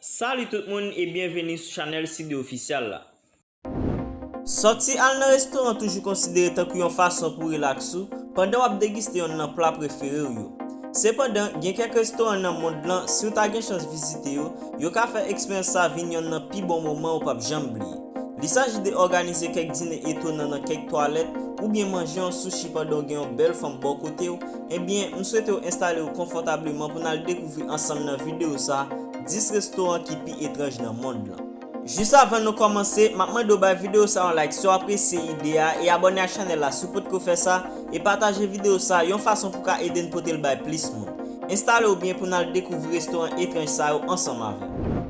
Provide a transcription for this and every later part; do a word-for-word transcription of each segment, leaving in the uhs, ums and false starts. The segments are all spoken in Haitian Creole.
Salut tout moun e byenveni sou chanèl Sidé Ofisyal la. Sòti al nan restoran toujou konsidere tankou yon fason pou rilaks ou pandan w ap degiste yonn nan pla prefere w yo. Sepandan, gen kèk restoran nan mond lan, si w ta gen chans vizite yo, yo ka fè eksperyans sa vin yonn nan pi bon moman ou p ap janm bliye. Li saji de òganize kèk dine etonan nan kèk twalèt, oubyen manje yon sushi pandan w gen yon bèl fanm bò kote w, ebyen, m swete w enstale w konfòtableman pou n al dekouvri ansanm nan videyo sa dis restoran ki pi etranj nan mond lan. Jis avan nou kòmanse, m ap mande w bay videyo sa yon like si w apresye ide a e abòne ak chanèl la si w potko fè sa, e pataje videyo sa yon fason pou w ka ede n pote l bay plis moun. Enstale w byen pou n al dekouvri restoran etranj sa yo ansanm avè m.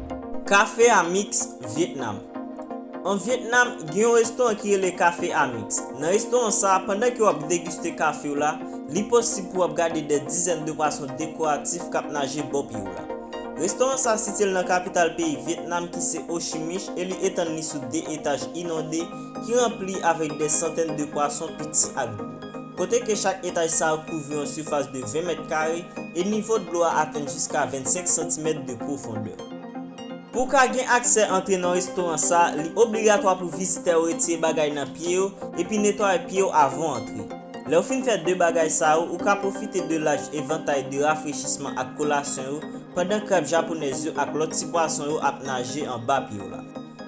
Café Amix, Vietnam. An Vietnam, gen yon restoran ki rele Café Amix. Nan restoran sa a, pandan ke w ap degiste kafe w la, li posib pou w ap gade dè dizèn de pwason dekoratif k ap naje bò pye w la. Restoran sa sitye l nan kapital peyi Vietnam ki se Ho Chi Minh e li etann li sou de etaj inonde ki ranpli avèk dè santèn de pwason piti ak gwo. Kote ke chak etaj sa yo kouvri yon sifas de ven mèt kare e nivo dlo a atenn jiska vennsenk santimèt de pwofondè. Pou w ka gen aksè antre nan restoran sa, li obligatwa pou vizitè yo retire bagay nan pye yo epi netwaye pye yo avan w antre. Lè w fin fè de bagay sa yo, ou ka pwofite de laj evantay de rafrechisman ak kolasyon yo, pandan krab japonèz yo ak lòt ti pwason yo ap naje anba pye w la.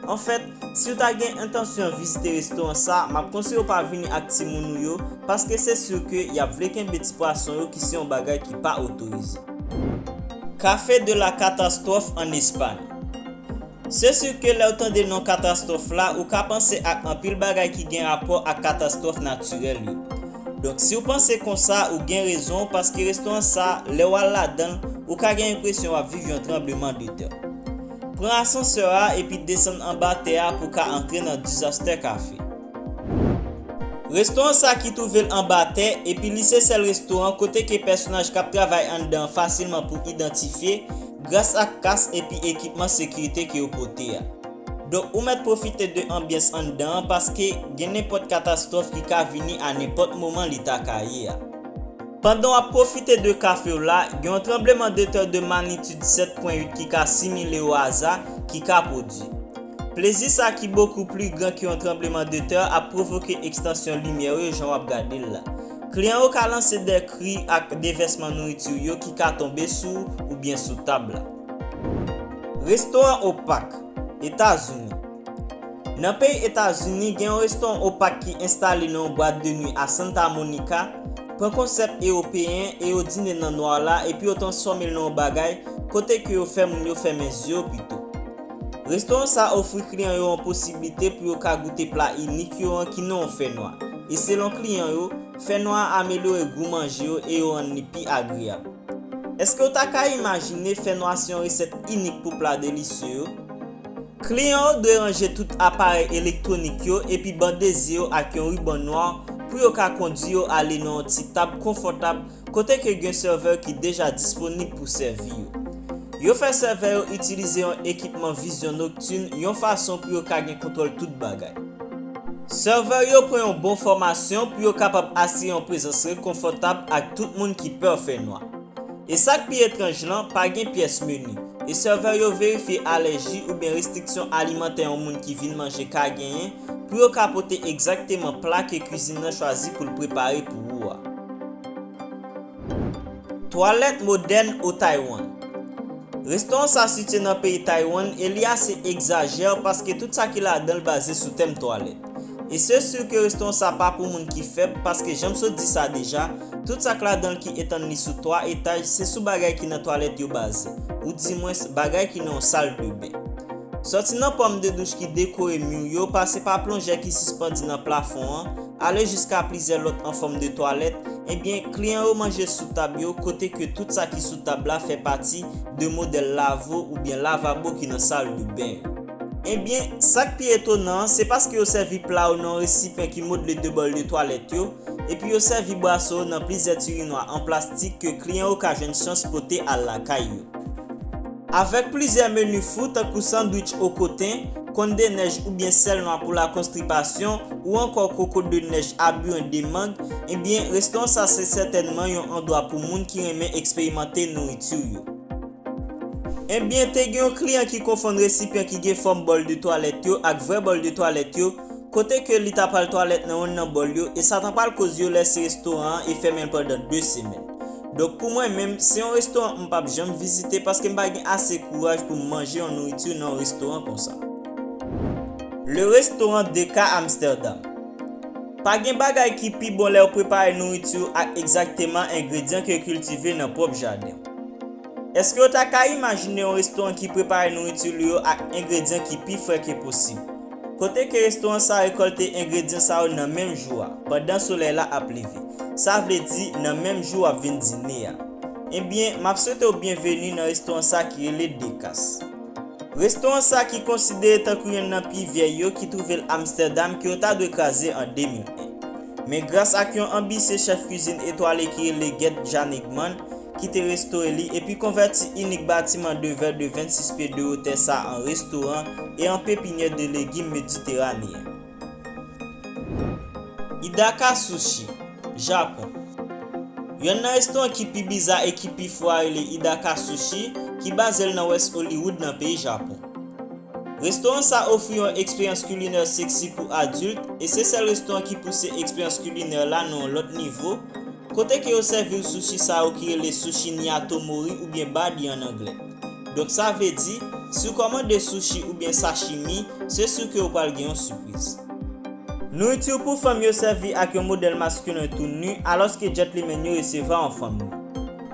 Anfèt, si w ta gen entansyon vizite restoran sa, m ap konseye w pa vini ak timoun ou yo, paske se si ke y ap vle kenbe ti pwason yo ki se yon bagay ki pa otorize. Café de la Catastrophe an Espay. Se si ke lè w tande non katastwòf la, ou ka panse ak anpil bagay ki gen rapò ak katastwòf natirèl yo. Donk, si w panse konsa, ou gen rezon, paske restoran sa, lè w al ladan l, ou ka gen enpresyon w ap viv yon tranbleman de tè. Pran asansè a epi desann anba tè a pou w ka antre nan Disaster Cafe. Restoran sa ki twouve l anba tè, epi li se sèl restoran kote ke pèsonaj k ap travay anndan an fasilman pou idantifye, gras ak kas epi ekipman sekirite ke yo pote a. Donk, ou mèt pwofite de anbyans anndan an paske gen nenpòt katastwòf ki ka vini a nenpòt moman li ta ka ye a. Pandan w ap pwofite de kafe w la, gen yon tranbleman de tè de manyitid sèt pwen uit ki ka simile o aza ki ka pwodui. Plezi sa ki bokou pli gran ke yon tranbleman de tè ap pwovoke ekstansyon limyè yo jan w ap gade l la. Kliyan yo ka lanse dè kri ak devèsman nouriti yo ki ka tonbe sou ou oubyen sou tab la. Restoran opak, Etazini. Nan peyi Etazini, gen yon restoran opak ki enstale nan yon bwat de nwi a Santa Monica, pran konsèp ewopeyen e yo dine nan nwa la epi yo transfòme l nan yon bagay kote ke yo fè moun yo fèmen zye yo pito. Restoran sa ofri kliyan yo yon posiblite pou yo ka goute pla inik yo an ki nan yon fènwa. E selon kliyan yo, fènwa a amelyore gou manje yo e yo rann li pi agreyab. Èske w ta ka imajine fènwa se yon resèt inik pou pla delisye yo? Kliyan yo dwe ranje tout aparèy elektwonik yo epi bande zye yo ak yon riban nwa pou yo ka kondui yo ale nan yon ti tab konfòtab kote ke gen sèvè ki deja disponib pou sèvi yo. Yo fè sèvè yo itilize yon ekipman vizyon noktin yon fason pou yo ka gen kontwòl tout bagay. Sèvè yo pran yon bon fòmasyon pou yo kapab asire yon prezans rekonfòtab ak tout moun ki pè fènwa. E sa k pi etranj lan, pa gen pyès meni, e sèvè yo verifye alèji oubyen restriksyon alimantè yon moun ki vin manje ka genyen pou yo ka pote egzakteman pla ke kwizin nan chwazi pou l prepare pou ou a. Twalèt modèn o Taiwan. Restoran sa sitye nan peyi Taiwan e li ase egzajè paske tout sa ki ladan l baze sou tèm twalèt. E se si ke restoran sa pa pou moun ki fèb, paske jan m sot di sa deja, tout sa k ladan l ki etann li sou twa etaj, se sou bagay ki nan twalèt yo baze, oudimwens bagay ki nan yon sal de ben. Sòti nan pòm de douch ki dekore mi yo, pase pa plonjè ki sispandi nan plafon an, ale jiska plizyè lòt an fòm de twalèt, ebyen, kliyan yo manje sou tab yo, kote ke tout sa ki sou tab la fè pati de modèl lavo oubyen lavabo ki nan sal de ben yo. Ebyen, sa k pi etonan an, se paske yo sèvi pla yo nan yon resipyan ki modle de bòl de twalèt yo, epi yo sèvi bwason yo nan plizyè tirinwa an plastik ke kliyan yo ka jwenn chans pote al lakay yo. Avèk plizyè meni fou tankou sandwich o koten, konn de nèj oubyen sèl nwa pou la konstipasyon, ou ankò koko de nèj a buren de mang, ebyen, restoran sa se sètènman yon andwa pou moun ki renmen eksperimante nouriti yo. Ebyen, te gen yon kliyan ki konfonn resipyan ki gen fòm bòl de twalèt yo ak vrè bòl de twalèt yo, kote ke li ta pral twalèt nan youn nan bòl yo, e sa ta pral koz yo lèse restoran an e fèmen l pandan de semèn. Donk, pou mwen menm, se yon restoran m p ap janm vizite paske m pa gen ase kouraj pou m manje yon nouriti nan yon restoran konsa. Le restaurant de K Amsterdam. Pa gen bagay ki pi bon lè w prepare nouriti w ak egzakteman engredyan ke w kiltive nan pwòp jaden w. Èske w ta ka imajine yon restoran ki prepare nouriti li yo ak engredyan ki pi frè ke posib? Kote ke restoran sa rekòlte engredyan sa yo nan menm jou a, pandan solèy la ap leve. Sa vle di nan menm jou w ap vin dine a. Ebyen, m ap swete w byenveni nan restoran sa ki rele Dekas. Restoran sa ki konsidere tankou yonn nan pi vyèy yo ki twouve l Amstèdam ke yo ta dwe kraze an de mil en. Men gras ak yon anbisye chèf kwizin etwale ki rele Gert Janigman ki te restore li epi konvèti inik batiman de vè de vennsis pye de wotè sa an restoran e an pepinyè de legim mediteraneyen. Idaka Sushi, Japon. Yonn nan restoran ki pi biza e ki pi fou a rele Idaka Sushi, ki baze l nan West Hollywood nan peyi Japon. Restoran sa ofri yon eksperyans kilinè seksi pou adilt, e se sèl restoran ki pouse eksperyans kilinè la nan yon lòt nivo, kote ke yo sèvi w sushi sa yo ki rele sushi niatomori oubyen body an anglè. Donk sa vle di, si w kòmande sushi oubyen sashimi, se si ke w pral gen yon sipriz. Nouriti pou fanm yo sèvi ak yon modèl maskilen tou ni, alòske djètlimenn yo resevwa yon fanm ni.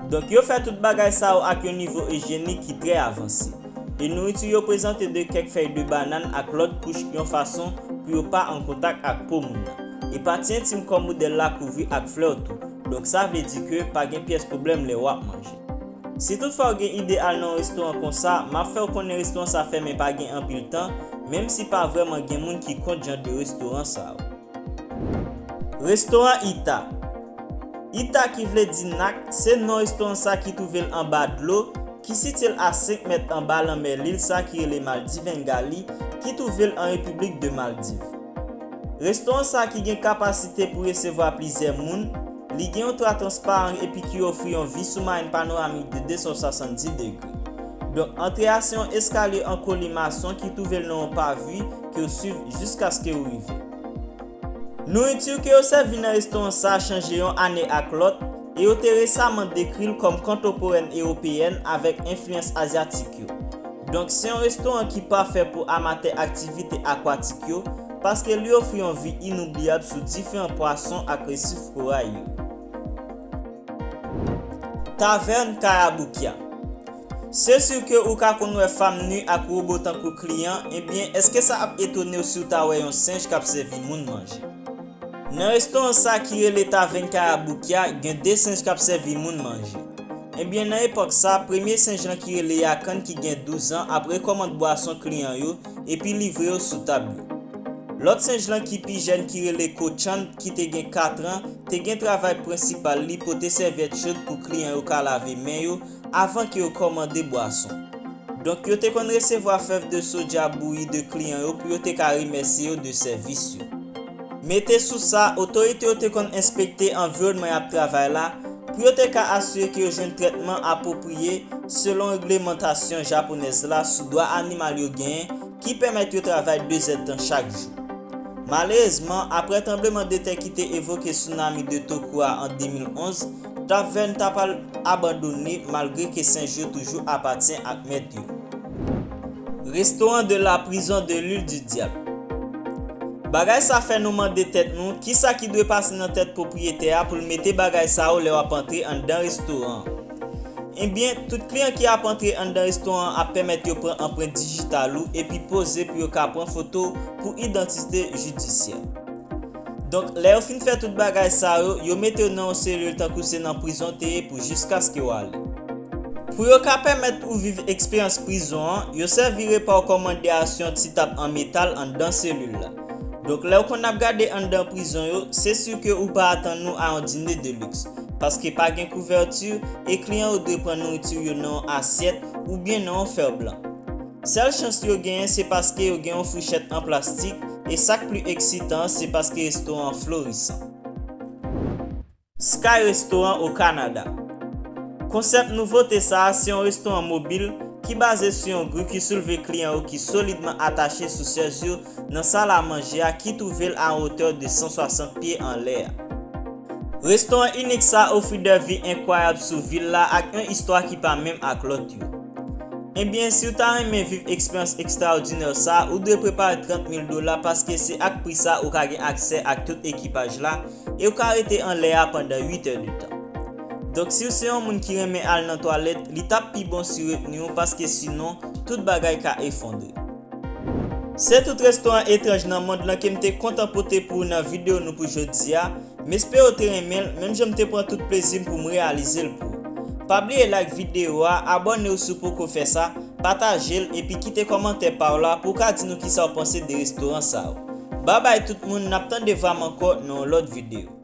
Donk yo fè tout bagay sa yo ak yon nivo ijyenik ki trè avanse. E nouriti yo prezante de kèk fèy de banann ak lòt kouch yon fason pou yo pa an kontak ak po moun nan. E pati entim kò modèl la kouvri ak flè tou. Donk sa vle di ke pa gen pyès pwoblèm lè w ap manje. Si toutfwa w gen ide al nan yon restoran konsa, m ap fè w konnen restoran sa fèmen pa gen anpil tan, menm si pa vrèman gen moun ki kont jan de restoran sa yo. Restoran Ita. Ita ki vle di nak, se non restoran sa ki twouve l anba dlo, ki sitye l a senk mèt anba lanmè lil sa ki rele Maldiv Engali, ki twouve l an Repiblik de Maldiv. Restoran sa ki gen kapasite pou resevwa plizyè moun, li gen yon twa transparan epi ki ofri yon vi soumarin panoramik de de san swasanndis degre. Donk, antre a se yon eskalye an kolimason ki twouve l nan yon pavi ke w swiv jiskaske w rive. Nouriti ke yo sèvi nan restoran sa chanje yon ane ak lòt, e yo te resaman dekri l kòm kontanporèn ewopeyèn avèk enfliyans azyatik yo. Donk, se yon restoran ki pafè pou amatè aktivite akwatik yo, paske li ofri yon vi inoubliyab sou diferan pwason ak resif koray yo. Tavèn Karaboukya. Se si ke ou ka konn wè fanm ni ak wobo tankou kliyan, ebyen, èske sa ap etone w si w ta wè yon senj k ap sèvi moun manje? Nan restoran sa ki rele Tavèn Karaboukya, gen de senj k ap sèvi moun manje. Ebyen, nan epòk sa, premye senj lan ki rele Yakann ki gen douz an ap rekòmande bwason kliyan yo epi livre yo sou tab yo. Lòt senj lan ki pi jèn ki rele Kotchan ki te gen kat an, te gen travay prensipal li pote sèvyèt chod pou kliyan yo ka lave men yo avan ke yo kòmande bwason. Donk, yo te konn resevwa fèv de sodya bouyi de kliyan yo pou yo te ka remèsye yo de sèvis yo. Mete sou sa, otorite yo te konn enspekte anviwònman y ap travay la pou yo te ka asire ke yo jwenn trètman apwopriye selon reglemantasyon japonèz la sou dwa animal yo genyen ki pèmèt yo travay de zèdtan chak jou. Malerezman, apre tranblemanntè ki te evoke sounami de Toku a an de mil onz, Tavèn ta pral abandone malgre ke senj yo toujou apatyen ak mèt yo. Restaurant de la prison de l'île du diable. Bagay sa fè nou mande tèt nou, kisa ki dwe pase nan tèt pwopriyetè a pou l mete bagay sa yo lè w ap antre anndan restoran an? Ebyen, tout kliyan ki ap antre anndan restoran an ap pèmèt yo pran anprent dijital ou epi poze pou yo ka pran foto pou idantite jidisyè. Donk, lè yo fin fè tout bagay sa yo, yo mete w nan yon selil tankou se nan prizon te ye pou jiskaske w ale. Pou yo ka pèmèt ou viv eksperyans prizon an, yo sèvi repa w kòmande a sou yon ti tab an metal anndan selil la. Donk, lè w konn ap gade anndan prizon yo, se si ke ou pa atann ou a yon dine de liks, paske pa gen kouvèti e kliyan yo dwe pran nouriti yo nan yon asyèt oubyen nan yon fè blan. Sèl chans yo genyen se paske yo gen yon frichèt an plastik e sa k pli eksitan an se paske restoran an florisan. Sky Restaurant o Kanada. Konsèp nouvote sa a se yon restoran mobil ki baze sou yon gri ki soulve kliyan yo ki solidman atache sou chèz yo nan sal a manje a ki twouve l a wotè de san swasant pye anlè a. Restoran inik sa ofri de vi enkwayab sou vil la ak yon istwa ki pa menm ak lòt yo. Ebyen, si w ta renmen viv eksperyans ekstraòdinè sa, ou dwe prepare trant mil dola paske se ak pri sa ou ka gen aksè ak tout ekipaj la e ou ka rete anlè a pandan uit è de tan. Donk, si w se yon moun ki renmen al nan twalèt, li t ap pi bon si w retni w paske sinon, tout bagay ka efondre. Se tout restoran etranj nan mond lan ke m te kontan pote pou ou nan videyo nou pou jodi a. M espere w te renmen l, menm jan m te pran tout plezi m pou m reyalize l pou ou. Pa bliye like videyo a, abòne w si w poko fè sa, pataje l, epi kite kòmantè pa w la pou w ka di nou kisa w panse de restoran sa yo. Babay tout moun, n ap tande va m ankò nan yon lòt videyo.